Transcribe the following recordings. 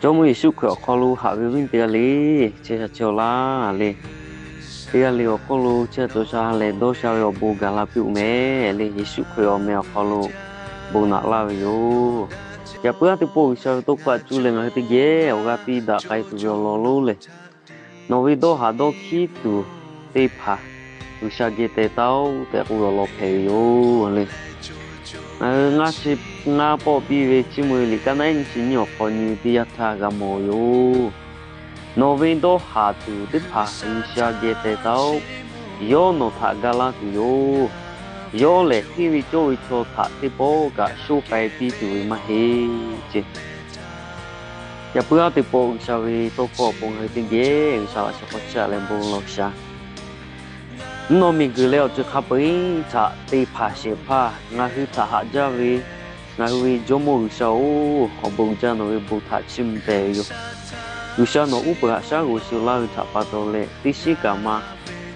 Jawˇmawˇ Yeˍsuˆ Hkriꞈ awˬ hk'aw lo haꞈ ve awˬ viˉ teˇ g'aˇ le, chehˇ sha chehˇ-aw laˇ le. Teˇ g'aˇ le awˬ hk'oˆ lo chehˇ cawˬ sha leh dawˇ sha ve awˬ bon gaˬ la piˇ-oˬ mehˍ le. Yeˍsuˆ Hkriꞈ awˬ meh awˬ hk'aw lo bon naꞈ laˇ ve yoˬ. Yaꞈ puiˉ haˉ teˇ pawˆ G'uiˬsha ve tawˇ hkawˇ htaꞈ cuˇ leh ngaˬ hui teˇ geh awˬ g'aˇ piˇ daꞈ k'ai tuˬ ve awˬ lawn lonˉ lehˬ, nawˬ ve dawˇ haˍ dawˇ hkiˉ tuˬ teˇ hpaˍ G'uiˬsha geh teh taˉ-oˆ tehꞈ k'oˆ ve awˬ lawn hpehꞈ ve yoˬ le. Ngaˬ hui ngaˇ chi ngaˇ pawˆ piˇ ve Chiˇ mvuh ve liꞈ kaˉ naˉ ehˉ nyiˇ chi nyiˇ awˬ hk'aw nyi ve teˇ yanˇ htaˇ g'a mawˬ yoˬ. Nawˬ ve dawˇ haˍ tuˬ teˇ hpaˍ G'uiˬsha geh teh taˉ-oˆ. Yawˇ nawˬ htaꞈ ga laˇ tuˬ yoˬ. Yawˇ lehˬ hteˇ ve cawˇ ve chaw htaꞈ teˇ pawˆ kaꞈ shoˉ k'ai piˇ tuˬ ve maˇ heˆ ce. Yaꞈ puiˉ haˉ teˇ pawˆ G'uiˬsha ve tawˇ hkawˇ awˬ pon ngaˬ hui teˇ geh G'uiˬsha laꞈ sheh hk'aw chiˇ aꞈ leh bon lawˬ sha. Mvuhˇ naw miˬguiˬ leh awˬ ceuˬ hk'a peu-eˬ htaꞈ te hpanˍ shehˍ hpaˇ ngaˬ hui htaꞈ haꞈ jaˇ ve ngaˬ hui ve Jawˇmawˇ G'uiˬsha-oˬ, awˬ bon uiˍ jaˇ nawˬ ve bon htaꞈ chiˇ mvuh pehˍ ve yoˬ. G'uiˬsha nawˬ uˉ peunˍ haꞈ shaˉ g'oꞈ shu laˇ ve htaꞈ pa taw leh, teˇ shiˉ kaꞈ maˇ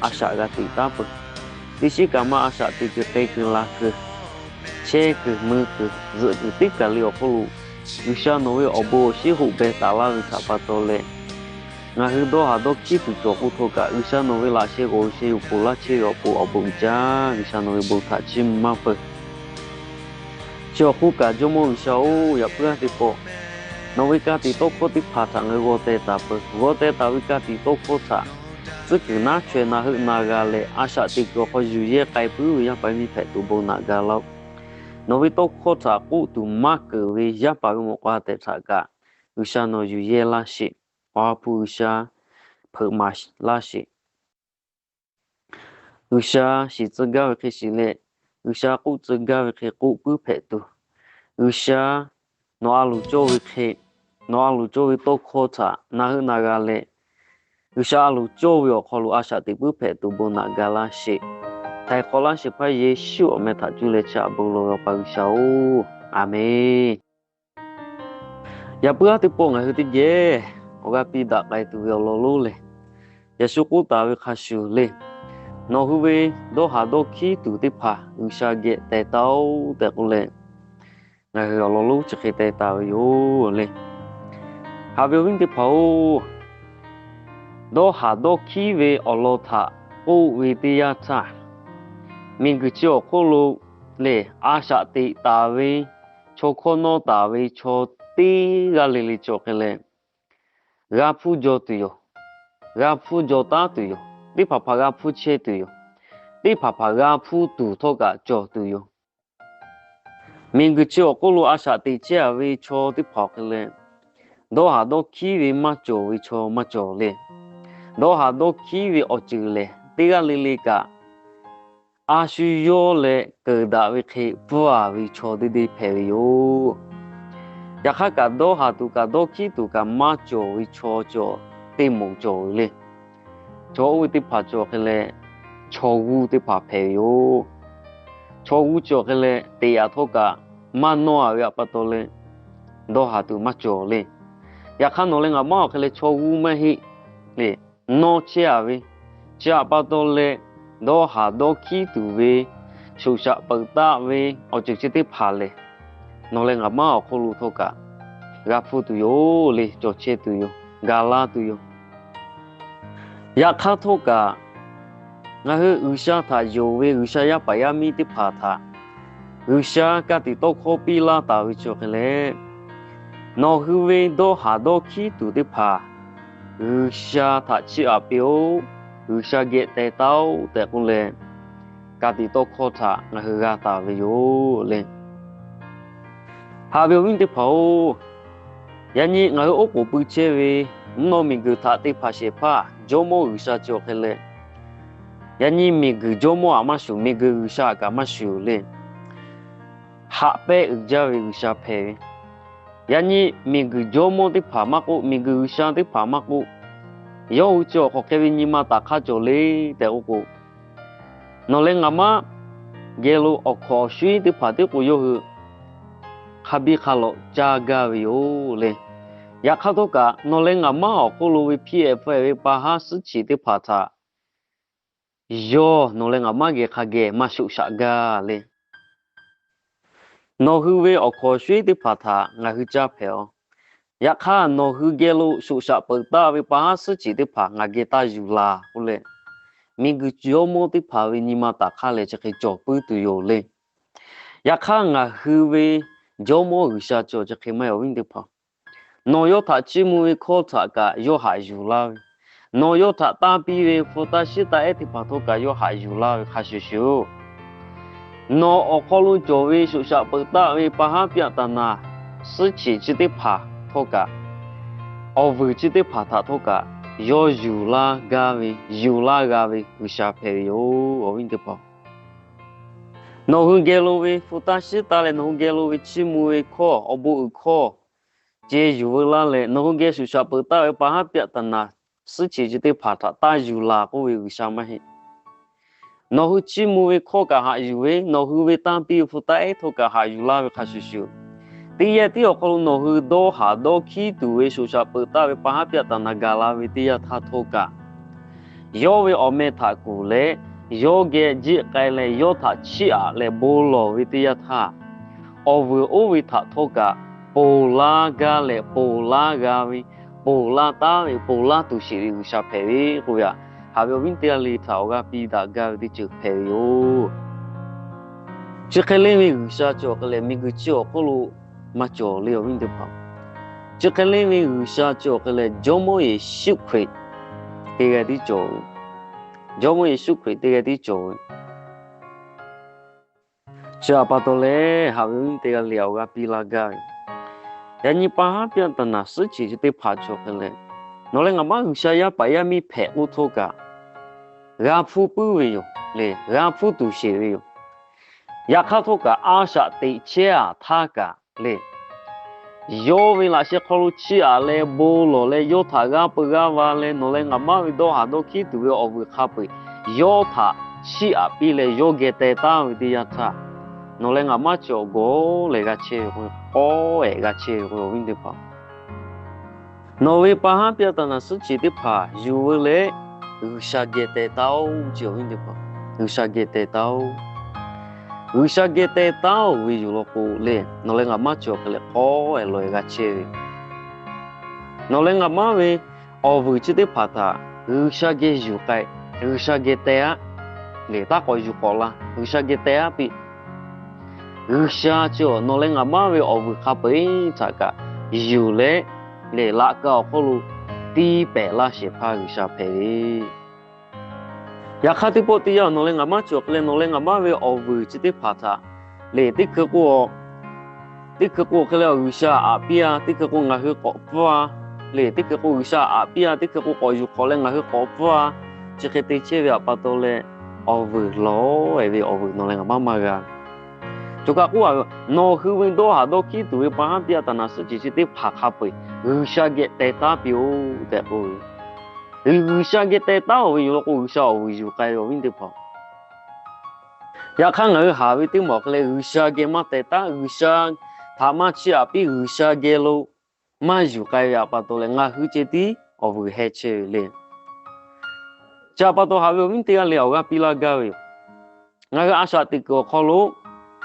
a shaꞈ g'a teꞈ taˉ peuˬ. Teˇ shiˉ kaꞈ maˇ a shaꞈ teꞈ kuiˬ k'ai kuiˬ la kuiˬ, chehˇ kuiˬ mui kuiˬ zuhꞈ kuiˬ teˇ kaˬ le awˬ hk'oˆ lo G'uiˬsha nawˬ ve awˬ bon awˬ shinˉ hoꞈ beh taˍ laˇ ve htaꞈ pa taw leh, ngaˬ hui dawˇ haˍ dawˇ hkiˉ tuˬ cawˬ k'o htawˇ kaꞈ G'uiˬsha nawˬ ve laꞈ sheh g'awˬ sheh yoˬ ponˬ laˇ chehˇ ve awˬ pon awˬ bon uiˍ jaˇ G'uiˬsha nawˬ ve bon htaꞈ chiˇ mvuh maˇ peuˬ. Chi awˬ hk'oˆ kaꞈ Jawˇmawˇ G'uiˬsha-oˬ, yaꞈ puiˉ haˉ teˇ pawˆ nawˬ ve ka tiꞈ tawˇ hkawˇ teˇ hpaˍ htaꞈ ngaˬ hui g'aw teh taˍ peuˬ. G'aw teh taˍ ve ka tiꞈ tawˇ hkawˇ htaꞈ tcuhˉ kuiˬ naˉ chaweh na heuˆ na g'a leh, a shaꞈ teꞈ kuiˬ awˬ hk'aw yuˬ yehˇ k'ai puiˉ ve yaˇ paˍ yaˇ miˇ hpehꞈ tuˬ bon naꞈ ga laˇ-oˆ. Nawˬ ve tawˇ hkawˇ htaꞈ k'oˆ tuˬ maˇ keunˍ ve yaˇ paˍ ve mawꞈ k'aw ha tehꞈ htaꞈ kaꞈ G'uiˬsha nawˬ yuˬ yehˇ laˇ sheˍ. Awˬ ha hpu G'uiˬsha hpeuꞈ maˍ laˇ sheˍ. G'uiˬsha shiˍ tcuh gaˇ ve hk'e shiˍ leh, G'uiˬsha k'oˆ tcuh gaˇ ve hk'e k'oˆ puiˉ hpehꞈ tuˬ, G'uiˬsha nawˬ a loˍ cawˇ ve hk'e, nawˬ a loˍ cawˇ ve tawˇ hkawˇ htaꞈ na heuˆ na g'a leh, G'uiˬsha a loˍ cawˇ ve awˬ hk'aw lo a shaꞈ teꞈ puiˉ hpehꞈ tuˬ bon naꞈ ga laˇ sheˍ. Htaiˍ hk'awꞈ laˇ shehˍ hpaˇ Yeˍsuˆ awˬ meh htaꞈ cuˇ leh chi aꞈ bon lawˬ ve Awˬ pa G'uiˬsha-oˬ, Aˍmenˍ. Yaꞈ puiˉ haˉ teˇ pawˆ ngaˬ hui teˇ geh awˬ g'aˇ piˇ daꞈ k'ai tuˬ ve awˬ lawn lonˉ lehˬ, Yeˍsuˆ k'oˆ taˍ ve hk'a shuˍ le, nawˬ hui ve dawˇ haˍ dawˇ hkiˉ tuˬ teˇ hpaˍ G'uiˬsha geh teh taˉ-oˆ tehꞈ k'oˆ leh, ngaˬ hui awˬ lawn lonˉ chi hk'e teh taˍ ve yoˬ le. Haꞈ ve awˬ viˉ teˇ hpaˍ-oˬ, dawˇ haˍ dawˇ hkiˉ ve awˬ lawn htaꞈ k'oˆ ve teˇ yanˇ htaˇ, miˬguiˬ chi awˬ hk'oˆ lo lehˬ a shaꞈ teꞈ taˍ ve chaw hkawˇ nawˇ taˍ ve chaw teˇ g'aˇ le le cawˬ hk'e leh, g'a hpfuhˇ jaw tuˬ yoˬ. G'a hpfuhˇ jaw taˉ tuˬ yoˬ. Teˇ hpaˍ hpaˍ g'a hpfuhˇ chehˇ tuˬ yoˬ. Teˇ hpaˍ hpaˍ g'a hpfuhˇ tuˬ htawˇ kaꞈ cawˬ tuˬ yoˬ. Miˬguiˬ chi awˬ hk'oˆ lo a shaꞈ teꞈ chehˇ-a ve chaw teˇ hpaˍ awˬ hk'e leh, dawˇ haˍ dawˇ hkiˉ ve maˇ cawˬ ve chaw maˇ cawˬ le. Dawˇ haˍ dawˇ hkiˉ ve awˬ ceuˬ lehˬ, teˇ g'aˇ le le kaꞈ a shu yawˇ leh keunˍ daꞈ ve hk'e pfuhˇ-a ve chaw deˇ deˇ hpehꞈ ve yoˬ. Yaꞈ hk'aˇ kaꞈ, dawˇ haˍ tuˬ kaꞈ dawˇ hkiˉ tuˬ kaꞈ maˇ cawˬ ve chaw cawˬ, teˇ moˍ cawˬ ve le. Chaw oˇ ve teˇ hpaˍ cawˬ hk'e leh, chaw g'uˇ teˇ hpaˍ hpehꞈ ve yoˬ. Chaw g'uˇ cawˬ hk'e leh, teꞈ yaꞈ htawˇ kaꞈ maˇ nawˇ-a ve pa taw leh, dawˇ haˍ tuˬ maˇ cawˬ le. Yaꞈ hk'aˇ, nawˬ leh ngaˬ maˇ awˬ hk'e leh chaw g'uˇ maˇ heˆ le. Nawˇ chehˇ-a ve, chi htaꞈ pa taw leh, dawˇ haˍ dawˇ hkiˉ tuˬ ve shoꞈ shaꞈ peuˬ taˆ ve awˬ ceuˬ chi teˇ hpaˍ lehˬ, nawˬ leh ngaˬ maˇ awˬ hk'oˆ lo htawˇ kaꞈ g'a hpfuhˇ tuˬ yoˬ le. Cawˬ chehˇ tuˬ yoˬ. Gaˬ la tuˬ yoˬ. Yaꞈ hk'aˇ htawˇ kaꞈ, ngaˬ hui G'uiˬsha htaꞈ yonˍ ve G'uiˬsha yaˇ paˍ yaˇ miˇ teˇ hpaˍ htaꞈ G'uiˬsha ka tiꞈ tawˇ hkawˇ piˇ laˇ taˍ ve chi awˬ hk'e leh, nawˬ hui ve dawˇ haˍ dawˇ hkiˉ tuˬ teˇ hpaˍ G'uiˬsha htaꞈ chiˇ aꞈ piˇ-oˆ. G'uiˬsha geh teh taˉ-oˆ tehꞈ k'oˆ leh, ka tiꞈ tawˇ hkawˇ htaꞈ ngaˬ hui g'a taˍ ve yoˬ le. Haꞈ ve awˬ viˉ teˇ hpaˍ-oˬ, yaꞈ nyi ngaˬ hui oˉ k'oˍ pui chehˇ ve mvuhˇ naw miˬguiˬ htaꞈ te hpanˍ shehˍ hpaˇ Jawˇmawˇ G'uiˬsha cawˬ hk'e leh, yaꞈ nyi miˬguiˬ jawˇmawˇ aꞈ maˇ shuˍ, miˬguiˬ G'uiˬsha aꞈ kaꞈ maˇ shuˍ le. Haꞈ pehnˇ uiˍ jaˇ ve G'uiˬsha hpehꞈ ve, yaꞈ nyi miˬguiˬ jawˇmawˇ teˇ hpaˍ maˇ k'oˆ, miˬguiˬ G'uiˬsha teˇ hpaˍ maˇ k'oˆ, yawˇ hui chi awˬ hk'awꞈ hk'e ve nyi ma taˍ hk'aˇ cawˬ le tehꞈ k'oˆ k'o, nawˬ leh ngaˬ maˇ geh lo awˬ hkawnˍ awˬ shinˉ teˇ hpaˍ tiˉ k'o yawˇ hui hk'a biˇ hk'a lawꞈ caˇ gaˇ ve yoˬ le. Yaꞈ hk'aˇ htawˇ kaꞈ, nawˬ leh ngaˬ maˇ awˬ hk'oˆ lo ve hpiˇ-ehˍ hpfuhˇ-ehˍ ve pa haˉ suhˉ chi teˇ hpaˍ htaꞈ yawˇ nawˬ leh ngaˬ maˇ geh hk'a geh maˇ shoꞈ shaꞈ gaˇ le. Nawˬ hui ve awˬ hkawnˍ awˬ shinˉ teˇ hpaˍ htaꞈ ngaˬ hui caˇ hpehꞈ-aˬ. Yaꞈ hk'aˇ, nawˬ hui geh lo shoꞈ shaꞈ peuˬ taˆ ve pa haˉ suhˉ ceˬ teˇ hpaˍ ngaˬ geh taˇ yuˬ laˬ k'oˆ leh, miˬguiˬ jawˇmawˇ teˇ hpaˍ ve nyi ma taˍ hk'aˇ leh chi hk'e cawˬ puiˉ tuˬ yoˬ le. Yaꞈ hk'aˇ, ngaˬ hui ve Jawˇmawˇ G'uiˬsha cawˬ chi hk'e maˇ heˆ, awˬ viˉ teˇ hpaˍ. Nawˬ yawˇ htaꞈ chiˇ mvuh ve hkawˇ htaꞈ kaꞈ yawˇ haꞈ yuˬ laˇ ve, nawˬ yawˇ htaꞈ tanˇ piˇ ve hpu taˇ shiˉ taˇ ehˉ teˇ hpaˍ htawˇ kaꞈ yawˇ haꞈ yuˬ laˇ ve hk'a shuˍ shuˍ, nawˬ awˬ hk'aw lo cawˬ ve shoꞈ shaꞈ peuˬ taˆ ve pa haˉ pyaˆ taˍ naˍ suhˉ ceˬ chi teˇ hpaˍ htawˇ kaꞈ, awˬ vuiˬ chi teˇ hpaˍ htaꞈ htawˇ kaꞈ yawˇ yuˬ laˇ gaˇ ve, yuˬ laˇ g'a ve G'uiˬsha hpehꞈ ve yoˬ, awˬ viˉ teˇ hpaˍ. Nawˬ hui geh lo ve hpu taˇ shiˉ taˇ leh nawˬ hui geh lo ve chiˇ mvuh ve hkawˇ, awˬ bon uiˍ hkawˇ ceh yuˬ veu laˇ leh, nawˬ hui geh shoꞈ shaꞈ peuˬ taˆ ve pa haˉ pyaˆ taˍ naˍ suhˉ ceˬ chi teˇ hpaˍ htaꞈ taˇ yuˬ laˬ k'oˆ ve G'uiˬsha maˇ heˆ. Nawˬ hui chiˇ mvuh ve hkawˇ kaꞈ haꞈ yuˬ ve, nawˬ hui ve tanˇ piˇ ve hpu taˇ ehˉ htawˇ kaꞈ haꞈ yuˬ laˇ ve hk'a shuˍ shuˍ, teˇ yanˇ tiˉ awˬ hk'aw lo nawˬ hui dawˇ haˍ dawˇ hkiˉ tuˬ ve shoꞈ shaꞈ peuˬ taˆ ve pa haˉ pyaˆ taˍ naˍ gaˬ la ve teˇ yanˇ htaˇ htawˇ kaꞈ, yawˇ ve awˬ meh htaꞈ kuˬ leh, yawˇ geh jiˆ k'ai leh yawˇ htaꞈ chiˇ aꞈ leh bon lawˬ ve teˇ yanˇ htaˇ, awˬ vuiˬ oˇ ve htaꞈ htawˇ kaꞈ ponˬ laˇ gaˇ leh ponˬ laˇ g'a ve, ponˬ laˇ taˉ ve, ponˬ laˇ tuˬ sheˍ ve G'uiˬsha hpehꞈ ve k'oˆ ve, haꞈ ve awˬ viˉ teˇ g'aˇ le htaꞈ awˬ g'aˇ piˇ daꞈ gaˇ ve teˇ ceuˬ hpehꞈ ve yoˬ. Chi hk'e le ve G'uiˬsha cawˬ hk'e leh miˬguiˬ chi awˬ hk'oˆ lo maˇ cawˬ le, awˬ viˉ teˇ hpaˍ. Chi hk'e le ve G'uiˬsha cawˬ hk'e leh Jawˇmawˇ Yeˍsuˆ Hkriꞈ teˇ g'aˇ tiˉ cawˬ ve, Jawˇmawˇ Yeˍsuˆ Hkriꞈ teˇ g'aˇ tiˉ cawˬ ve. Chi htaꞈ pa taw leh, haꞈ ve awˬ viˉ teˇ g'aˇ le awˬ g'aˇ piˇ laˇ gaˇ ve, yaꞈ nyi pa haˉ pyaˆ taˍ naˍ suhˉ ceˬ chi teˇ hpaˍ cawˬ hk'e leh, nawˬ leh ngaˬ maˇ G'uiˬsha yaˇ paˍ yaˇ miˇ hpehꞈ k'oˆ htawˇ kaꞈ, g'a hpuˇ puiˉ ve yoˬ le, g'a hpuˇ tuˬ sheˍ ve yoˬ. Yaꞈ hk'aˇ htawˇ kaꞈ a shaꞈ teꞈ chehˇ aꞈ htaˇ kaꞈ le, yawˇ ve laꞈ sheh hk'aw lo chiˇ aꞈ leh bon lawˬ leh yawˇ htaꞈ g'aˇ peu g'aˇ va leh nawˬ leh ngaˬ maˇ ve dawˇ haˍ dawˇ hkiˉ tuˬ ve awˬ vuiˬ hk'a peu-eˬ yawˇ htaꞈ chiˇ aꞈ piˇ leh yawˇ geh teh taˉ ve teˇ yanˇ htaˇ, nawˬ leh ngaˬ maˇ cawˬ gawˬ leh g'a chehˇ ve k'o, k'awˇ ehˍ g'a chehˇ ve k'o, awˬ viˉ teˇ hpaˍ, nawˬ ve pa haˉ pyaˆ taˍ naˍ suhˉ ceˬ teˇ hpaˍ yuˬ veu leh, G'uiˬsha geh teh taˉ-oˆ ce, awˬ viˉ teˇ hpaˍ. G'uiˬsha geh teh taˉ-oˆ. G'uiˬsha geh teh taˉ-oˆ ve yoˬ law k'o le, nawˬ leh ngaˬ maˇ cawˬ hk'e leh k'awˇ ehˍ lawˬ ehˍ g'a chehˇ ve. Nawˬ leh ngaˬ maˇ ve awˬ vuiˬ chi teˇ hpaˍ htaꞈ G'uiˬsha geh yuˬ k'ai, G'uiˬsha geh teh aˉ le, taˇ k'awꞈ yuˬ k'awꞈ la, G'uiˬsha geh teh aˉ piˇ. G'uiˬsha chi nawˬ leh ngaˬ maˇ ve awˬ vuiˬ hk'a peu-eˬ htaꞈ kaꞈ yuˬ leh, lehˬ laꞈ ka awˬ hk'oˆ lo tiˇ pehˍ laˇ shehˍ hpaˇ G'uiˬsha hpehꞈ ve. Yaꞈ hk'aˇ teˇ pawˆ teˇ yanˇ nawˬ leh ngaˬ maˇ cawˬ hk'e leh nawˬ leh ngaˬ maˇ ve awˬ vuiˬ chi teˇ hpaˍ htaꞈ lehˬ teˇ hkui k'o, teˇ hkui k'o hk'e leh G'uiˬsha aꞈ piˇ-a, teˇ hkui k'o ngaˬ hui k'awꞈ pfuhˇ-a, lehˬ teˇ hkui k'o G'uiˬsha aꞈ piˇ-a, teˇ hkui k'o k'awꞈ yuˬ k'awꞈ leh ngaˬ hui k'awꞈ pfuhˇ-a, chi hk'e te chehˇ ve htaꞈ pa taw leh, awˬ vuiˬ lawˬ-e ve awˬ vuiˬ nawˬ leh ngaˬ maˇ maˇ g'a. Cawˬ kaꞈ k'oˆ a ve, nawˬ hui ve dawˇ haˍ dawˇ hkiˉ tuˬ ve pa haˉ pyaˆ taˍ naˍ suhˉ ceˬ chi teˇ hpaˍ hk'a peu-eˬ G'uiˬsha geh teh taˉ piˇ-oˆ tehꞈ k'oˆ ve. G'uiˬsha geh teh taˉ-oˆ ve yoˬ law k'o, G'uiˬsha awˬ vuiˬ yuˬ k'ai ve awˬ viˉ teˇ hpaˍ. Yaꞈ hk'aˇ ngaˬ hui haˍ ve teˇ maˬ awˬ hk'e leh G'uiˬsha geh maˇ teh taˉ, G'uiˬsha htaꞈ maˇ chiˇ aꞈ piˇ, G'uiˬsha geh lo maˇ yuˬ k'ai ve htaꞈ pa taw leh ngaˬ hui ceh tiˉ awˬ vuiˬ heh chehˇ ve le. Chi htaꞈ pa taw haꞈ ve awˬ viˉ teˇ g'aˇ le awˬ g'aˇ piˇ laˇ gaˇ ve yoˬ. Ngaˬ hui a shaꞈ teꞈ kuiˬ awˬ hk'aw lo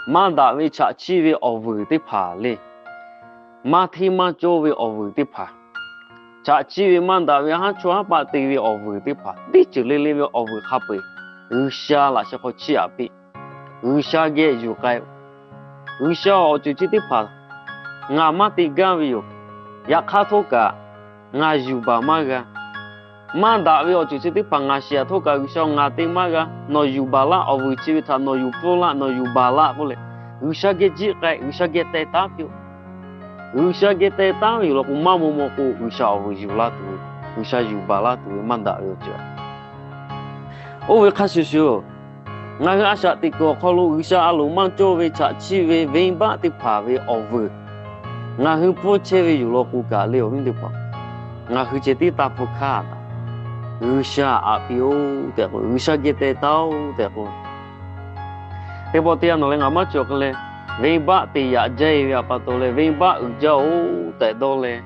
maˇ daꞈ ve chaꞈ chiˆ ve awˬ vuiˬ teˇ hpaˍ le, maˇ hteˇ maˇ cawˇ ve awˬ vuiˬ teˇ hpaˍ, chaꞈ chiˆ ve maˇ daꞈ ve haˉ chawˇ haˉ paˆ te ve awˬ vuiˬ teˇ hpaˍ, teˇ ceuˬ le le ve awˬ vuiˬ hk'a peu-eˬ G'uiˬsha laꞈ sheh hk'aw chiˇ aꞈ piˇ. G'uiˬsha geh yuˬ k'ai. G'uiˬsha awˬ ceuˬ chi teˇ hpaˍ ngaˬ maˇ te gaˇ ve yoˬ. Yaꞈ hk'aˇ htawˇ kaꞈ ngaˬ yuˬ baˬ maˇ g'a. Maˇ daꞈ ve awˬ ceuˬ chi teˇ hpaˍ ngaˬ shiˍ-a htawˇ kaꞈ G'uiˬsha ngaˬ te maˇ g'a. Nawˬ yuˬ baˬ laˇ, awˬ vuiˬ chi ve htaꞈ nawˬ yuˬ pfuhˇ laˇ, nawˬ yuˬ baˬ laˇ k'oˆ leh, G'uiˬsha geh jiˆ k'ai, G'uiˬsha geh teh taˉ piˇ-oˆ. G'uiˬsha geh teh taˉ ve yoˬ law k'o, maˇ maw maw k'o G'uiˬsha awˬ vuiˬ yuˬ laˇ tuˬ ve, G'uiˬsha yuˬ baˬ laˇ tuˬ ve maˇ daꞈ ve awˬ ceuˬ. Oˇ ve hk'a shuˍ shuˍ, ngaˬ hui a shaꞈ teꞈ kuiˬ awˬ hk'aw lo G'uiˬsha a loˍ maˇ cawˇ ve chaꞈ chiˆ ve venˇbaˆ teˇ hpaˍ ve awˬ vuiˬ ngaˬ hui pfuhˇ chehˇ ve yoˬ law k'o kaꞈ le awˬ viˉ teˇ hpaˍ, ngaˬ hui ceh tiˉ taˇ pfuhˇ hkanˇ taꞈ. G'uiˬsha aꞈ piˇ-oˆ tehꞈ k'o, G'uiˬsha geh teh taˉ-oˆ tehꞈ k'o, teˇ pawˆ teˇ yanˇ nawˬ leh ngaˬ maˇ cawˬ hk'e leh, venˇbaˆ te yaꞈ jaˇ-e ve htaꞈ pa taw leh venˇbaˆ uiˍ jaˇ-oˬ tehꞈ dawˇ leh,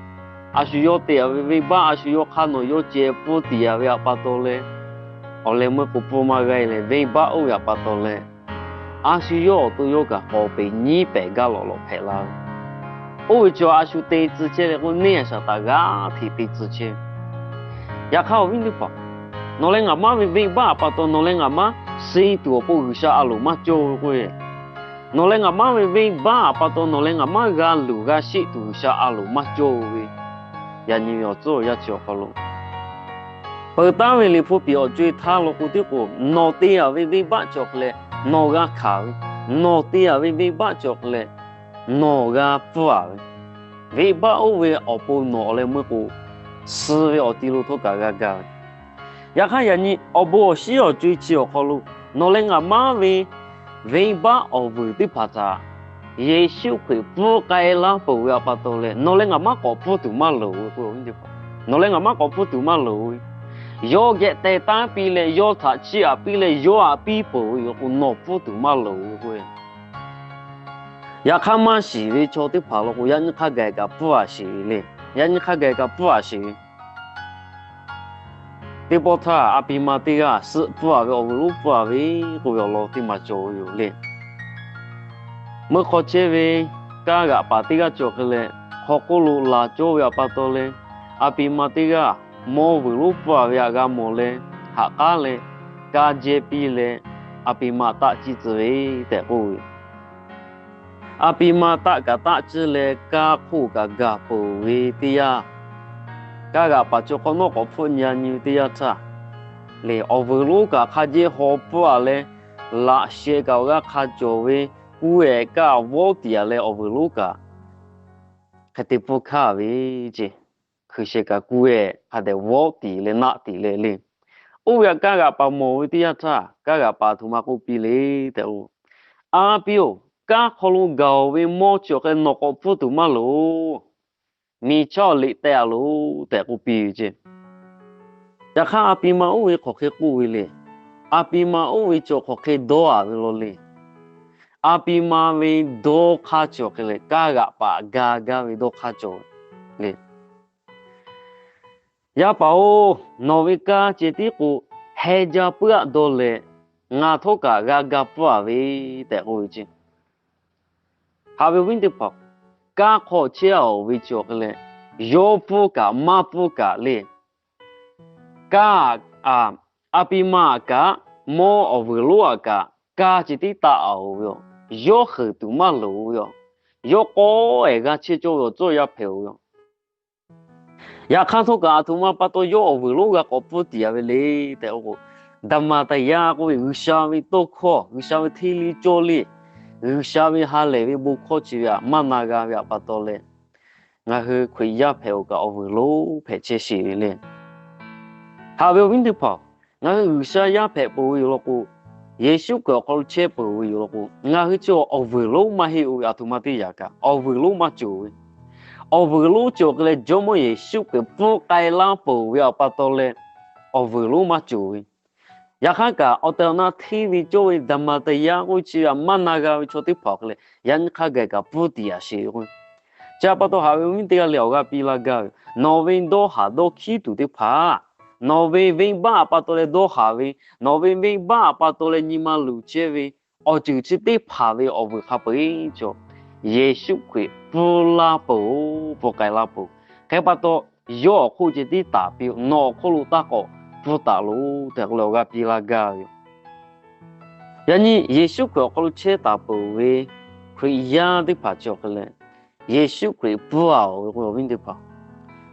a shu yawˇ te-a ve venˇbaˆ a shu yawˇ hk'aˇ nawˬ yawˇ ceh pfuhˇ tiꞈ yaꞈ ve htaꞈ pa taw leh, awˬ leh meuˇ k'o pfuhˇ maˇ g'a-e leh venˇbaˆ oˇ ve htaꞈ pa taw leh, a shu yawˇ awˬ to yawˇ kaꞈ k'awꞈ peꞈ nyiˉ pehˍ gaˇ lawꞈ lawꞈ hpehꞈ la ve Oˇ ve chi a shu te tcuh chehˇ ve k'o, neˇ a shaˍ taˍ g'aˇ hteꞈ te tcuh chehˇ ve. Yaꞈ hk'aˇ awˬ viˉ teˇ hpaˍ, nawˬ leh ngaˬ maˇ ve venˇbaˆ a pa taw nawˬ leh ngaˬ maˇ suh tuˬ awˬ pon G'uiˬsha a loˍ maˇ cawˇ ve k'oˆ ve, nawˬ leh ngaˬ maˇ ve venˇbaˆ a pa taw nawˬ leh ngaˬ maˇ g'a luˬ g'a sheˆ tuˬ G'uiˬsha a loˍ maˇ cawˇ ve, yaꞈ nyi ve awˬ tcuhˉ awˬ yanˇ chi awˬ hk'aw lo peuˬ taˉ ve Liꞈ hpu piˍ awˬ co-e htaˇ law k'o tiˉ k'o, nawˬ te-a ve venˇbaˆ cawˬ hk'e leh nawˬ g'a hkanˍ ve, nawˬ te-a ve venˇbaˆ cawˬ hk'e leh nawˬ g'a pfuhˇ-a ve, venˇbaˆ oˇ ve awˬ pon nawˬ awˬ leh meuˇ k'o, suh ve awˬ ti lo htawˇ kaꞈ g'a gaˇ ve. Yaꞈ hk'aˇ yaꞈ nyi awˬ bon awˬ shinˉ awˬ co-e chi awˬ hk'aw lo, nawˬ leh ngaˬ maˇ ve venˇbaˆ awˬ vuiˬ teˇ hpaˍ htaꞈ Yeˍsuˆ Hkriꞈ pfuhˇ k'ai laˇ peuˬ ve a pa taw leh, nawˬ leh ngaˬ maˇ k'awꞈ pfuhˇ tuˬ maˇ loˍ ve k'o, nawˬ leh ngaˬ maˇ k'awꞈ pfuhˇ tuˬ maˇ loˍ ve, yawˇ geh teh taˉ piˇ leh yawˇ htaꞈ chiˇ aꞈ piˇ leh yawˇ aꞈ piˇ peuˬ ve yoˬ k'o, nawˬ pfuhˇ tuˬ maˇ loˍ ve k'o, yaꞈ hk'aˇ maˇ shiˍ ve chaw teˇ hpaˍ law k'o, yaꞈ nyi hk'a gaˬ kaꞈ pfuhˇ-a sheˍ ve le. Yaꞈ nyi hk'a gaˬ kaꞈ pfuhˇ-a sheˍ ve. Teˇ pawˆ htaˇ a pi ma teˇ g'aˇ suhˆ pfuhˇ-a ve, awˬ vuiˬ lonˉ pfuhˇ-a ve k'oˆ ve awˬ lawn teˇ maˬ cawˬ ve yoˬ le. Meuˇ hk'aw chehˇ ve kanˇ g'aꞈ paˍ teˇ g'aˇ cawˬ hk'e leh, hk'aw hk'oˆ lo laˬ cawˇ ve a pa taw leh, a pi ma teˇ g'aˇ mawˇ vuiˬ lonˉ pfuhˇ-a ve htaꞈ g'a mawˬ leh, haꞈ k'aˉ leh kanˇ jehˇ piˇ leh, a pi ma taˆ ciˇ tcuh ve tehꞈ k'oˆ ve. A pi ma taˆ kaꞈ taˆ ciˇ leh kanˇ hk'oˆ kaꞈ gaˬ peuˬ ve teˇ yanˇ, kanˇ g'aꞈ paˍ chi hk'awꞈ nawˉ k'awꞈ hpfuhˆ nyi-a nyi ve teˇ yanˇ htaˇ, lehˬ awˬ vuiˬ lonˉ kaꞈ hk'a jehˇ haw pfuhˇ-a leh, laꞈ sheh kaꞈ awˬ g'aˇ hk'a cawˬ ve, kuˇ ehˍ kaꞈ vawˆ tiˍ-a leh awˬ vuiˬ lonˉ kaꞈ hk'e te pfuhˇ hkanˇ ve ce. Hkui sheh kaꞈ kuˇ ehˍ hk'a dehꞈ vawˆ tiˍ leh naˆ tiˍ leh le. Oˇ ve htaꞈ kanˇ g'aꞈ paˍ mawˬ ve teˇ yanˇ htaˇ, kanˇ g'aꞈ paˍ a htoꞈ ma k'oˆ piˇ le tehꞈ k'o, A pi-oˬ, kanˇ hk'aw lo gaˬ-oˬ ve mawˇ chi awˬ hk'e nawˬ k'awꞈ pfuhˇ tuˬ maˇ loˍ. Miˬ chaˇ awˬ liꞈ teh-a loˬ tehꞈ k'oˆ piˇ ve ce. Yaꞈ hk'aˇ a pi ma oˇ ve hk'aˬ hk'e k'oˆ ve le. A pi ma oˇ ve chi awˬ hk'aˬ hk'e dawˇ-a ve law le. A pi ma ve dawˇ hk'aˇ chi awˬ hk'e leh, kanˇ g'aꞈ paˍ ga gaˇ ve dawˇ hk'aˇ cawˬ le. Yaˇ paˍ-oˬ, nawˬ ve kanˇ ceh tiˉ k'o, heˇ jaˇ puiˉ-aˆ dawˇ leh, ngaˬ htawˇ kaꞈ g'a ga pfuhˇ-a ve tehꞈ k'oˆ ve ce. Haꞈ ve awˬ viˉ teˇ hpaˍ, kanˇ hk'aw chehˇ-a-oˬ ve chi awˬ hk'e leh, yawˇ pfuhˇ kaꞈ maˇ pfuhˇ kaꞈ le, kanˇ, a pi ma-aꞈ kaꞈ, mawˇ awˬ vuiˬ lonˉ-aꞈ kaꞈ, kanˇ ceh tiˉ taˆ-a-oˬ ve yoˬ. Yawˇ heuˬ tuˬ maˇ loˍ ve yoˬ. Yawˇ k'awˇ ehˍ g'a chehˇ cawˇ ve awˬ tcuhˉ awˬ yaˇ hpehꞈ-oˬ ve yoˬ. Yaꞈ hk'aˇ htawˇ kaꞈ a htoꞈ ma pa taw yawˇ awˬ vuiˬ lonˉ g'a k'awꞈ pfuhˇ tiˍ-a ve le tehꞈ k'oˆ k'o, ဓမ္မတရား k'oˆ ve G'uiˬsha ve tawˇ hkawˇ, G'uiˬsha ve hteˇ liˇ cawˇ liˇ, G'uiˬsha ve ha lehˬ ve bon hkawˇ chi ve htaꞈ maˇ na g'a ve htaꞈ pa taw leh, ngaˬ hui Hkriꞈ yaˇ hpehꞈ-oˬ kaꞈ awˬ vuiˬ lonˉ hpehꞈ chehˇ sheˍ ve le. Haꞈ ve awˬ viˉ teˇ hpaˍ, ngaˬ hui G'uiˬsha yaˇ hpehꞈ peuˬ ve yoˬ law k'o, Yeˍsuˆ Hkriꞈ awˬ hk'aw lo chehˇ peuˬ ve yoˬ law k'o, ngaˬ hui chi awˬ vuiˬ lonˉ maˇ heˆ-oˬ ve, a htoꞈ ma teˇ yanˇ kaꞈ awˬ vuiˬ lonˉ maˇ cawˬ ve. Awˬ vuiˬ lonˉ cawˬ hk'e leh, Jawˇmawˇ Yeˍsuˆ Hkriꞈ pfuhˇ k'ai laˇ peuˬ ve htaꞈ pa taw leh, awˬ vuiˬ lonˉ maˇ cawˬ ve. Yaꞈ hk'aˇ kaꞈ awˬ tehˬ awˬ na hteˇ ve cawˇ ve ဓမ္မတရား k'oˆ ve chi ve htaꞈ maˇ na g'a ve chaw teˇ hpaˍ awˬ hk'e leh, yaꞈ nyi hk'a gaˬ kaꞈ pfuhˇ tiˍ-a sheˍ ve k'o, chi htaꞈ pa taw haꞈ ve awˬ viˉ teˇ g'aˇ leh awˬ g'aˇ piˇ laˇ gaˇ ve, nawˬ ve dawˇ haˍ dawˇ hkiˉ tuˬ teˇ hpaˍ, nawˬ ve venˇbaˆ htaꞈ pa taw leh dawˇ haˍ ve, nawˬ ve venˇbaˆ htaꞈ pa taw leh nyi ma luˬ chehˇ ve, awˬ ceuˬ chi teˇ hpaˍ ve awˬ vuiˬ hk'a peu-eˬ chaw, Yeˍsuˆ Hkriꞈ pfuhˇ laˇ peuˬ-oˬ, pfuhˇ k'ai laˇ peuˬ. Hk'e pa taw, yawˇ awˬ hk'oˆ ceh tiˉ taˍ piˇ-oˬ, nawˬ awˬ hk'oˆ lo taˇ k'awꞈ pfuhˇ taˍ loˬ tehꞈ k'oˆ leh awˬ g'aˇ piˇ laˇ gaˇ ve yoˬ. Yaꞈ nyi Yeˍsuˆ Hkriꞈ awˬ hk'aw lo chehˇ taˍ peuˬ ve Hkriꞈ yaˇ teˇ hpaˍ chi awˬ hk'e leh, Yeˍsuˆ Hkriꞈ pfuhˇ-a-oˬ ve k'o, awˬ viˉ teˇ hpaˍ,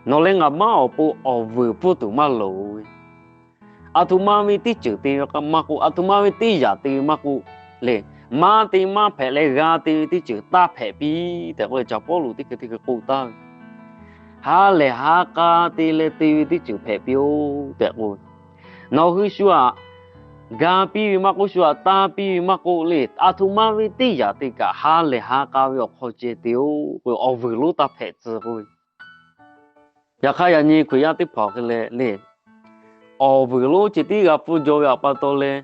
nawˬ leh ngaˬ maˇ awˬ pon awˬ vuiˬ pfuhˇ tuˬ maˇ loˍ ve, a htoꞈ ma ve teˇ ceuˬ te ve maˇ k'oˆ, a htoꞈ ma ve teˇ yanˇ te ve maˇ k'oˆ le, maˇ te maˇ hpehꞈ leh g'a te ve teˇ ceuˬ taˇ hpehꞈ piˇ tehꞈ k'oˆ leh, Caˍ Pawˇluꞈ teˇ hkui teˇ hkui k'oˆ taˍ ve, ha lehˬ ha k'a te leh te ve teˇ ceuˬ hpehꞈ piˇ-oˆ tehꞈ k'oˆ ve, nawˬ hui shu htaꞈ ga piˇ ve maˇ k'oˆ, shu htaꞈ taˇ piˇ ve maˇ k'oˆ le, a htoꞈ ma ve teˇ yanˇ te kaꞈ ha lehˬ ha k'a ve awˬ hk'aw ceh te-oˬ k'o, awˬ vuiˬ lonˉ taˇ hpehꞈ tcuh k'oˆ ve. Yaꞈ hk'aˇ yaꞈ nyi Hkriꞈ yaˇ teˇ hpaˍ awˬ hk'e leh le, awˬ vuiˬ lonˉ ceh tiˉ g'a pfuhˇ jaw ve htaꞈ pa taw leh,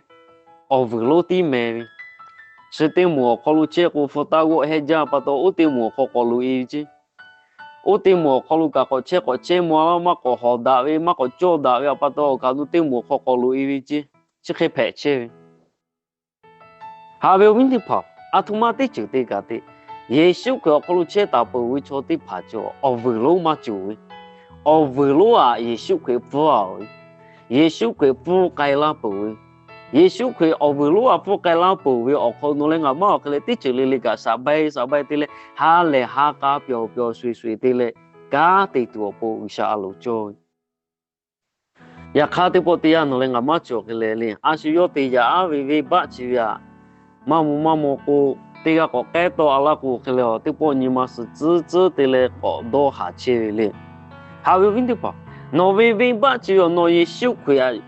awˬ vuiˬ lonˉ tiˉ meh ve, chi teˇ moˍ awˬ hk'aw lo chehˇ k'o, hpu taˇ g'awˆ hehnˇ jaˇ pa taw, oˇ teˇ moˍ awˬ hk'aw k'awꞈ loꞈ-e ve ce. Oˇ teˇ moˍ awˬ hk'aw lo kaꞈ k'awꞈ chehˇ k'awꞈ chehˇ maw-a laˇ, maˇ k'awꞈ hawˍ daꞈ ve, maˇ k'awꞈ cawˇ daꞈ ve htaꞈ pa taw, awˬ kaꞈ nu teˇ moˍ awˬ hk'aw k'awꞈ loꞈ-e ve ce. Chi hk'e hpehꞈ chehˇ ve. Haꞈ ve awˬ viˉ teˇ hpaˍ, a htoꞈ ma teˇ ceuˬ te kaꞈ te, Yeˍsuˆ Hkriꞈ awˬ hk'aw lo chehˇ taˍ peuˬ ve chaw teˇ hpaˍ cawˬ awˬ vuiˬ lonˉ maˇ cawˬ ve, awˬ vuiˬ lonˉ aꞈ Yeˍsuˆ Hkriꞈ pfuhˇ-a ve, Yeˍsuˆ Hkriꞈ pfuhˇ k'ai laˇ peuˬ ve, Yeˍsuˆ Hkriꞈ awˬ vuiˬ lonˉ aꞈ pfuhˇ k'ai laˇ peuˬ ve awˬ hk'aw nawˬ leh ngaˬ maˇ awˬ hk'e leh teˇ ceuˬ le le kaꞈ saˍ bai saˍ bai te leh ha lehˬ ha k'a pyawˬ pyawˬ shuˍ shuˍ te leh kanˉ te tuˬ awˬ pon G'uiˬsha a loˍ cawˇ ve. Yaꞈ hk'aˇ teˇ pawˆ teˇ yanˇ nawˬ leh ngaˬ maˇ cawˬ hk'e leh le, a shu yawˇ te yaꞈ aˉ ve venˇbaˆ chi ve aꞈ maˇ mvuh maˇ maw k'o, teˇ g'aˇ k'awꞈ k'ehˉ tawˆ a laˇ k'o hk'e leh, teˇ pawˆ nyi ma suhˍ tcuhˉ tcuhˉ te leh k'awꞈ dawˇ haˍ chehˇ ve le. Haꞈ ve awˬ viˉ teˇ hpaˍ, nawˬ ve venˇbaˆ chi ve nawˬ Yeˍsuˆ Hkriꞈ aꞈ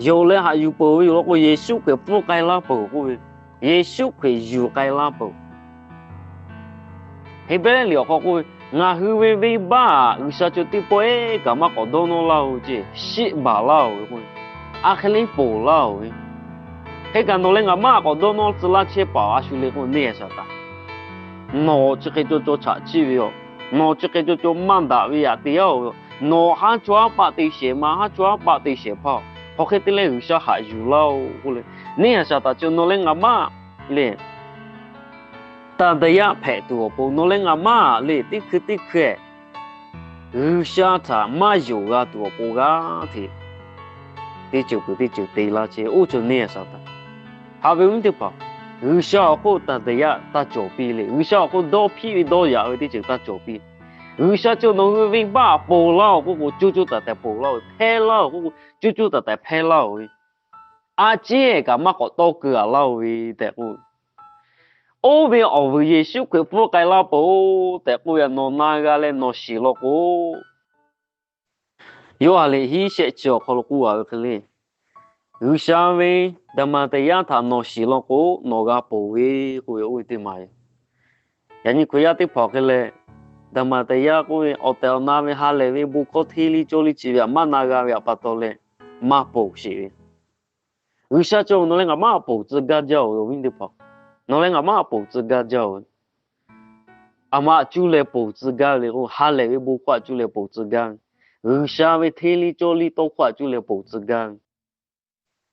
yonˍ leh haꞈ yuˬ peuˬ ve yoˬ law k'o, Yeˍsuˆ Hkriꞈ pfuhˇ k'ai laˇ peuˬ k'oˆ ve, Yeˍsuˆ Hkriꞈ yuˬ k'ai laˇ peuˬ. Heˍbrehˇ liꞈ awˬ hk'aw k'oˆ ve, ngaˬ hui ve venˇbaˆ G'uiˬsha cawˬ teˇ pawˆ ehˉ kaꞈ maˇ k'awꞈ dawˇ nawˇ laˇ-oˬ ce, shiˆ baˬ laˇ-oˬ ve k'o, a hk'e le ponˬ laˇ-oˬ ve. Hk'e kaꞈ nawˬ leh ngaˬ maˇ k'awꞈ dawˇ nawˇ tcuh laˇ chehˇ paˍ a shu le k'o, neˇ a shaˍ taˍ. Nawˬ chi hk'e caw caw chaꞈ chiˇ ve yoˬ. Nawˬ chi hk'e caw caw maˇ daꞈ ve yaꞈ te yaˇ-oˬ ve yoˬ. Nawˬ haˉ chaw haˉ paˆ te shehˍ ma, haˉ chaw haˉ paˆ te shehˍ hpaˇ-oˬ, hk'aˬ hk'e te leh G'uiˬsha haꞈ yuˬ laˇ-oˬ k'oˆ le. Neˇ a shaˍ taˍ chi nawˬ leh ngaˬ maˇ le, taˍ daˍ yaˇ hpehꞈ tuˬ awˬ pon nawˬ leh ngaˬ maˇ le, teˇ hkui teˇ hkui G'uiˬsha htaꞈ maˇ yonˍ g'a tuˬ awˬ pon g'aˇ hteꞈ teˇ ceuˬ peuˬ teˇ ceuˬ te laˇ chehˇ oˇ ceuˬ neˇ a shaˍ taˍ. Haꞈ ve awˬ viˉ teˇ hpaˍ, G'uiˬsha awˬ hk'oˆ taˍ daˍ yaˇ taˇ cawˬ piˇ le. G'uiˬsha awˬ hk'oˆ dawˇ hpiˇ ve dawˇ yaꞈ ve teˇ ceuˬ taˇ cawˬ piˇ. G'uiˬsha cawˬ nawˬ hui ve venˇbaˆ ponˬ laˇ-oˬ k'oˆ k'o, coˇ coˇ taˍ tehꞈ ponˬ laˇ-oˬ ve, hpehˇ laˇ-oˬ k'oˆ k'o, coˇ coˇ taˍ tehꞈ hpehˇ laˇ-oˬ ve. A ciˉ kaꞈ maˇ k'awꞈ tawˇ keu a laˇ-oˬ ve tehꞈ k'oˆ ve, oˇ ve awˬ vuiˬ Yeˍsuˆ Hkriꞈ pfuhˇ k'ai laˇ peuˬ-oˬ tehꞈ k'oˆ ve a nawˬ na g'a leh nawˬ shiˍ law k'o, Yoˇhanˬ liꞈ hiˉ shehˆ chi awˬ hk'aw lo k'oˆ a ve hk'e le, G'uiˬsha ve daˍmaˍ teˍ yaˇ htaꞈ nawˬ shiˍ law k'o, nawˬ g'a ponˬ ve k'oˆ ve oˇ ve teˇ maˬ yoˬ. Yaꞈ nyi Hkriꞈ yaˇ teˇ hpaˍ hk'e leh, daˍmaˍ teˍ yaˇ k'oˆ ve awˬ tehˬ awˬ na ve ha lehˬ ve bon hkawˇ hteˇ liˇ cawˇ liˇ chi ve aꞈ maˇ na g'a ve aꞈ pa taw leh, maˇ ponˬ sheˍ ve. G'uiˬsha cawˬ nawˬ leh ngaˬ maˇ ponˬ tcuh gaˇ jaˇ-oˬ ve awˬ viˉ teˇ hpaˍ, nawˬ leh ngaˬ maˇ ponˬ tcuh gaˇ jaˇ-oˬ ve. Aˬ ma aꞈ cuˇ leh ponˬ tcuh gaˇ ve le k'o, ha lehˬ ve bon hkawˇ aꞈ cuˇ leh ponˬ tcuh gaˇ ve. G'uiˬsha ve hteˇ liˇ cawˇ liˇ tawˇ hkawˇ aꞈ cuˇ leh ponˬ tcuh gaˇ ve.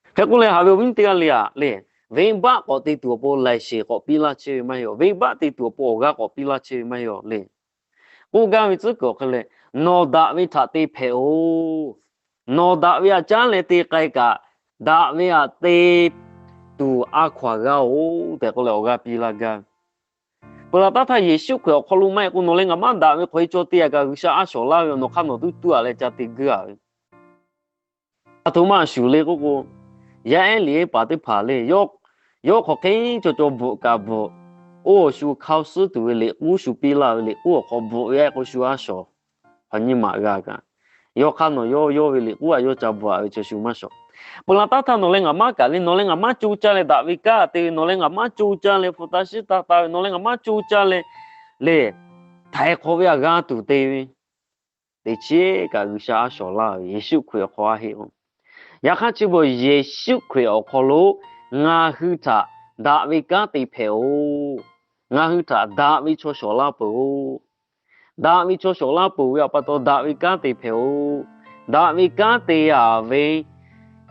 Hk'e k'oˆ leh haꞈ ve awˬ viˉ teˇ g'aˇ le aꞈ le, venˇbaˆ k'awꞈ te tuˬ awˬ pon laiˬ sheˍ k'awꞈ piˇ laˇ chehˇ ve maˇ heˆ-oˬ. Venˇbaˆ te tuˬ awˬ pon awˬ g'aˇ k'awꞈ piˇ laˇ chehˇ ve maˇ heˆ-oˬ le. K'oˆ gaˇ ve tcuhˉ kuiˬ awˬ hk'e leh, nawˬ daꞈ ve htaꞈ te hpehꞈ-oˬ. Nawˬ daꞈ ve aꞈ caˉ leh te k'ai kaꞈ, daꞈ ve aꞈ te tuˬ a hkaw aˬ g'a-oˬ tehꞈ k'oˆ leh awˬ g'aˇ piˇ laˇ gaˇ ve. Peuˬ laˬ taˇ htaˇ Yeˍsuˆ Hkriꞈ awˬ hk'aw lo maˇ heˆ k'o, nawˬ leh ngaˬ maˇ daꞈ ve hk'aw e caw te a kaꞈ G'uiˬsha a shawˍ laˇ ve yoˬ. Nawˬ hk'aˇ nawˬ tuˉ tuˉ a leh ca te guiˇ a ve. A htoꞈ ma shuˍ le k'oˆ k'o, yaˇ ehˉ liꞈ ehˉ paˍ teˇ hpaˍ le, yawˇ hk'aˬ hk'e caw caw bvuhꞈ kaꞈ bvuhꞈ, oˇ awˬ shu hk'a suhˉ tuˬ ve liꞈ k'uˉ shu piˇ laˇ ve, liꞈ k'uˉ awˬ hk'aw bvuhꞈ ve a k'o shu a shawˍ, hk'aˬ nyiˇ maꞈ g'a kaꞈ, yawˇ hk'aˇ nawˬ yawˇ yawˇ ve liꞈ k'uˉ aꞈ yawˇ ca bvuhꞈ a ve chi shu maˇ shawˍ. Peuˬ laˬ taˇ htaˇ nawˬ leh ngaˬ maˇ kaꞈ le, nawˬ leh ngaˬ maˇ co caˇ leh daꞈ ve kanˉ te ve, nawˬ leh ngaˬ maˇ co caˇ leh hpu taˇ shiˉ taˇ taˍ ve, nawˬ leh ngaˬ maˇ co caˇ leh le, htaiˍ hk'awꞈ ve aꞈ g'a tuˬ te ve, teꞈ chiˉ kaꞈ G'uiˬsha a shawˍ laˇ ve Yeˍsuˆ Hkriꞈ awˬ hk'aw a heˆ-oˬ. Yaꞈ hk'aˇ chi beuꞈ Yeˍsuˆ Hkriꞈ awˬ hk'aw lo ngaˬ hui htaꞈ daꞈ ve kanˉ te hpehꞈ-oˬ. Ngaˬ hui htaꞈ daꞈ ve chaw shawˍ laˇ peuˬ-oˬ. Daꞈ ve chaw shawˍ laˇ peuˬ ve aꞈ pa taw daꞈ ve kanˉ te hpehꞈ-oˬ. Daꞈ ve kanˉ te a ve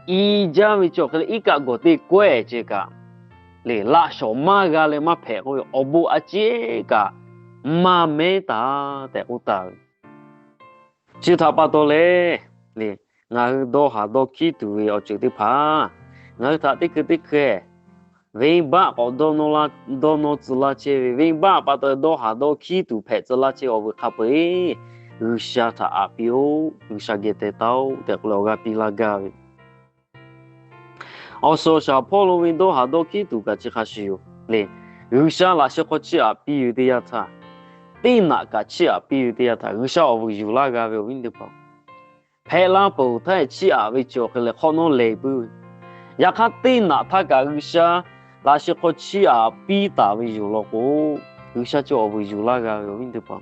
i jaˇ ve chi awˬ hk'e leh iˉ kaˆ gawˬ teˇ kawehˇ ceh kaꞈ le, laꞈ shawˍ maˇ g'a leh maˇ hpehꞈ k'oˆ ve awˬ bon a ciˉ kaꞈ maˇ mehˉ taˍ tehꞈ k'oˆ taˍ ve. Chi htaꞈ pa taw leh, ngaˬ hui dawˇ haˍ dawˇ hkiˉ tuˬ ve awˬ ceuˬ teˇ hpaˍ, ngaˬ hui htaꞈ teˇ hkui teˇ hkui venˇbaˆ k'awꞈ dawˇ nawˇ tcuh laˇ chehˇ ve, venˇbaˆ pa taw dawˇ haˍ dawˇ hkiˉ tuˬ hpehꞈ tcuh laˇ chehˇ awˬ vuiˬ hk'a peu-eˬ G'uiˬsha htaꞈ aꞈ piˇ-oˆ. G'uiˬsha geh teh taˉ-oˆ tehꞈ k'oˆ leh awˬ g'aˇ piˇ laˇ gaˇ ve Awˬ suhˍ awˬ shaˍ hpawˇ lo ve dawˇ haˍ dawˇ hkiˉ tuˬ kaꞈ chi hk'a shuˍ yoˬ le. G'uiˬsha laꞈ sheh hk'aw chiˇ aꞈ piˇ ve teˇ yanˇ htaˇ, teˇ naꞈ kaꞈ chiˇ aꞈ piˇ ve teˇ yanˇ htaˇ, G'uiˬsha awˬ vuiˬ yuˬ laˇ g'a ve awˬ viˉ teˇ hpaˍ, hpehꞈ la peuˬ htaˇ chiˇ aꞈ ve chi awˬ hk'e leh hk'awꞈ nawˉ lehˬ puiˉ ve. Yaꞈ hk'aˇ, teˇ naꞈ htaˇ kaꞈ G'uiˬsha laꞈ sheh hk'aw chiˇ aꞈ piˇ taˍ ve yoˬ law k'o, G'uiˬsha chi awˬ vuiˬ yuˬ laˇ g'a ve awˬ viˉ teˇ hpaˍ,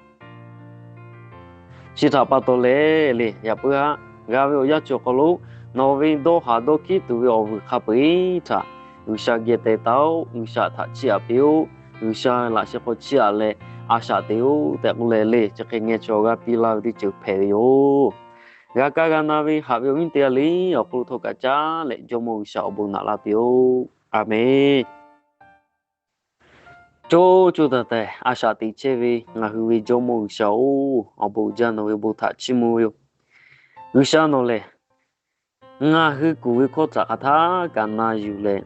chi htaꞈ pa taw leh le, yaꞈ puiˉ haˆ g'a ve awˬ yanˇ chi awˬ hk'aw lo, nawˬ ve dawˇ haˍ dawˇ hkiˉ tuˬ ve awˬ vuiˬ hk'a peu-eˬ htaꞈ G'uiˬsha geh teh taˉ-oˆ. G'uiˬsha htaꞈ chiˇ aꞈ piˇ-oˆ. G'uiˬsha laꞈ sheh hk'aw chiˇ aꞈ leh a shaꞈ te-oˆ tehꞈ k'oˆ leh le, chi hk'e ngeh chi awˬ g'aˇ piˇ laˇ ve teˇ ceuˬ hpehꞈ ve yoˬ. G'a kaˇ g'a na ve haꞈ ve awˬ viˉ teˇ g'aˇ le awˬ hk'aw lo htawˇ kaꞈ caˉ leh Jawˇmawˇ G'uiˬsha awˬ bon naꞈ laˇ piˇ-oˆ. A menˬ. Co co taiˍ taiˍ a shaꞈ teꞈ chehˇ ve ngaˬ hui ve Jawˇmawˇ G'uiˬsha-oˬ, awˬ bon uiˍ jaˇ nawˬ ve bon htaꞈ chiˇ mvuh ve yoˬ. G'uiˬsha nawˬ lehˬ, ngaˬ hui kuˬ ve hkawˇ htaꞈ hk'aˬ htaˇ kaꞈ na yuˬ leh,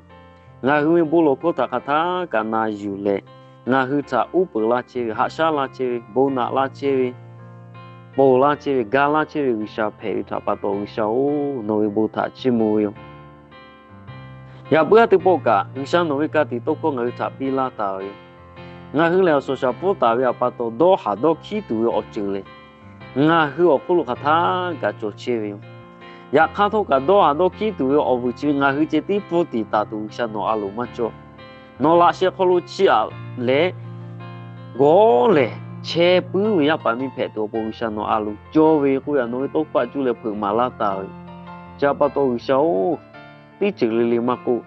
ngaˬ hui ve bon lawˬ hkawˇ htaꞈ hk'aˬ htaˇ kaꞈ na yuˬ leh, ngaˬ hui htaꞈ uˉ peunˍ laˇ chehˇ ve, haꞈ shaˉ laˇ chehˇ ve, bon naꞈ laˇ chehˇ ve, ponˬ laˇ chehˇ ve, ga laˇ chehˇ ve G'uiˬsha hpehꞈ ve htaꞈ pa taw, G'uiˬsha-oˬ, nawˬ ve bon htaꞈ chiˇ mvuh ve yoˬ. Yaꞈ puiˉ haˉ teˇ pawˆ kaꞈ G'uiˬsha nawˬ ve ka tiꞈ tawˇ hkawˇ ngaˬ hui htaꞈ piˇ laˇ taˍ ve yoˬ. Ngaˬ hui lehˬ, awˬ suhˍ shaˍ pfuhˇ taˍ ve htaꞈ pa taw, dawˇ haˍ dawˇ hkiˉ tuˬ ve awˬ ceuˬ lehˬ, ngaˬ hui awˬ hk'oˆ lo hk'aˬ htaˇ kaꞈ cawˬ chehˇ ve yoˬ. Yaꞈ hk'aˇ htawˇ kaꞈ, dawˇ haˍ dawˇ hkiˉ tuˬ ve awˬ vuiˬ chi ve ngaˬ hui ceh tiˉ pfuhˇ tiˍ taˍ tuˬ G'uiˬsha nawˬ a loˍ maˇ cawˇ. Nawˬ laꞈ sheh hk'aw lo chiˇ aꞈ leh gawˇ lehˬ chehˇ puiˉ ve yaˇ paˍ miˇ hpehꞈ tuˬ awˬ pon G'uiˬsha nawˬ a loˍ cawˇ ve k'oˆ ve htaꞈ nawˬ ve tawˇ hkawˇ htaꞈ cuˇ leh hpeuꞈ maˍ laˇ taˍ ve yoˬ. Chi htaꞈ pa taw G'uiˬsha-oˬ, teˇ ceuˬ le le maˇ k'oˆ,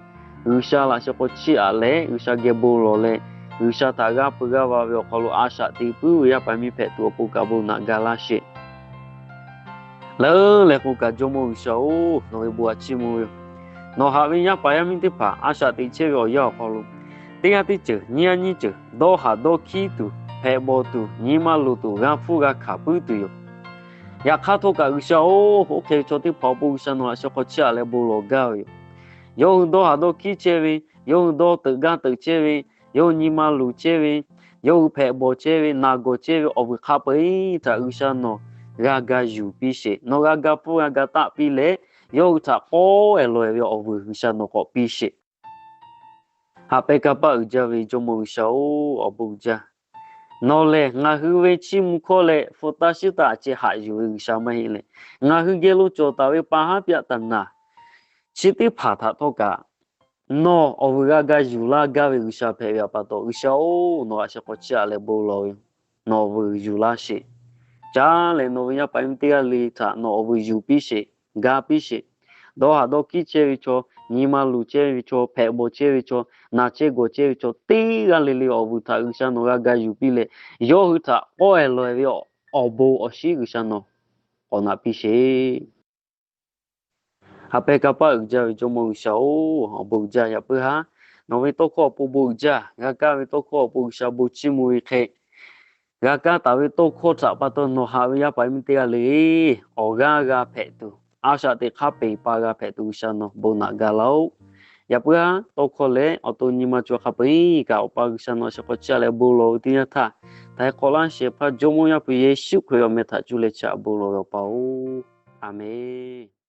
G'uiˬsha laꞈ sheh hk'aw chiˇ aꞈ leh G'uiˬsha geh bon lawˬ leh, G'uiˬsha htaꞈ g'aˇ peu g'aˇ va ve awˬ hk'aw lo a shaꞈ teꞈ puiˉ ve yaˇ paˍ miˇ hpehꞈ tuˬ awˬ pon kaꞈ bon naꞈ ga laˇ sheˍ. Leuˉ leh k'o kaꞈ, Jawˇmawˇ G'uiˬsha-oˬ, nawˬ ve bon htaꞈ chiˇ mvuh ve yoˬ. Nawˬ haꞈ ve yaˇ paˍ yaˇ miˇ teˇ hpaˍ a shaꞈ teꞈ chehˇ ve awˬ yanˇ awˬ hk'aw lo, teˇ g'aˇ teˇ ceuˬ nyiˇ g'aˇ nyiˇ ceuˬ dawˇ haˍ dawˇ hkiˉ tuˬ, hpehꞈ bawˬ tuˬ, nyi ma luˬ tuˬ, g'a hpfuhˇ g'a hkanˍ puiˉ tuˬ yoˬ. Yaꞈ hk'aˇ htawˇ kaꞈ G'uiˬsha-oˬ, oˇ hk'e ve chaw teˇ hpaˍ awˬ pon G'uiˬsha nawˬ laꞈ sheh hk'aw chiˇ aꞈ leh bon lawˬ gaˇ ve yoˬ. Yawˇ hui dawˇ haˍ dawˇ hkiˉ chehˇ ve, yawˇ hui dawˇ teuꞈ gaˇ teuꞈ chehˇ ve, yawˇ hui nyi ma luˬ chehˇ ve, yawˇ hui hpehꞈ bawˬ chehˇ ve, naˬ gawˬ chehˇ ve awˬ vuiˬ hk'a peu-eˬ htaꞈ G'uiˬsha nawˬ g'a ga yuˬ piˇ sheˍ. Nawˬ g'a ga hpfuhˇ g'a ga taˆ piˇ leh, yawˇ hui htaꞈ k'awˇ ehˍ lawˬ ehˍ ve awˬ vuiˬ G'uiˬsha nawˬ k'awꞈ piˇ sheˍ. Haꞈ pehnˇ kanˇ paˆ uiˍ jaˇ ve Jawˇmawˇ G'uiˬsha-oˬ, awˬ bon uiˍ jaˇ. Nawˬ lehˬ ngaˬ hui ve chiˇ mvuh hkawˇ leh hpu taˇ shiˉ taˇ a ceh haꞈ yuˬ ve G'uiˬsha maˇ heˆ leh, ngaˬ hui geh lo cawˬ taˍ ve pa haˉ pyaˆ taˍ naˍ chi teˇ hpaˍ htaꞈ htawˇ kaꞈ nawˬ awˬ vuiˬ g'a ga yuˬ laˇ gaˇ ve G'uiˬsha hpehꞈ ve htaꞈ pa taw, G'uiˬsha-oˬ, nawˬ laꞈ sheh hk'aw chiˇ aꞈ leh bon lawˬ ve yoˬ. Nawˬ awˬ vuiˬ yuˬ laˇ sheˍ. Caˉ leh nawˬ ve yaˇ paˍ yaˇ miˇ teˇ g'aˇ le htaꞈ nawˬ awˬ vuiˬ yuˬ piˇ sheˍ, ga piˇ sheˍ. Dawˇ haˍ dawˇ hkiˉ chehˇ ve chaw, nyi ma luˬ chehˇ ve chaw, hpehꞈ bawˬ chehˇ ve chaw, naˬ chehˇ gawˬ chehˇ ve chaw teˇ g'aˇ le le awˬ vuiˬ htaꞈ G'uiˬsha nawˬ g'a ga yuˬ piˇ leh, yawˇ hui htaꞈ k'awˇ ehˍ lawˬ ehˍ ve awˬ bon awˬ shinˉ G'uiˬsha nawˬ k'awꞈ naꞈ piˇ sheˍ. Haꞈ pehnˇ kanˇ paˆ uiˍ jaˇ ve Jawˇmawˇ G'uiˬsha-oˬ, awˬ bon uiˍ jaˇ. Yaꞈ puiˉ haˉ nawˬ ve tawˇ hkawˇ awˬ pon bon uiˍ jaˇ. G'a kaˇ ve tawˇ hkawˇ awˬ pon G'uiˬsha bon chiˇ mvuh ve hk'e, g'a kaˇ taˍ ve tawˇ hkawˇ htaꞈ pa taw nawˬ haꞈ ve yaˇ paˍ yaˇ miˇ teˇ g'aˇ le awˬ g'aˇ g'a hpehꞈ tuˬ, a shaꞈ teꞈ hk'a peˬ pa g'a hpehꞈ tuˬ G'uiˬsha nawˬ bon naꞈ ga laˇ-oˆ. Yaꞈ puiˉ haˉ tawˇ hkawˇ leh awˬ to nyi ma cawˬ hk'a peu-eˬ kaꞈ Awˬ pa G'uiˬsha nawˬ laꞈ sheh hk'aw chiˇ aꞈ leh bon lawˬ ve teˇ yanˇ htaˇ, htaiˍ hk'awꞈ laˇ shehˍ hpaˇ Jawˇmawˇ Yaˇ hpu Yeˍsuˆ Hkriꞈ awˬ meh htaꞈ cuˇ leh chiˇ aꞈ bon lawˬ ve Awˬ pa-oˬ, a menˬ.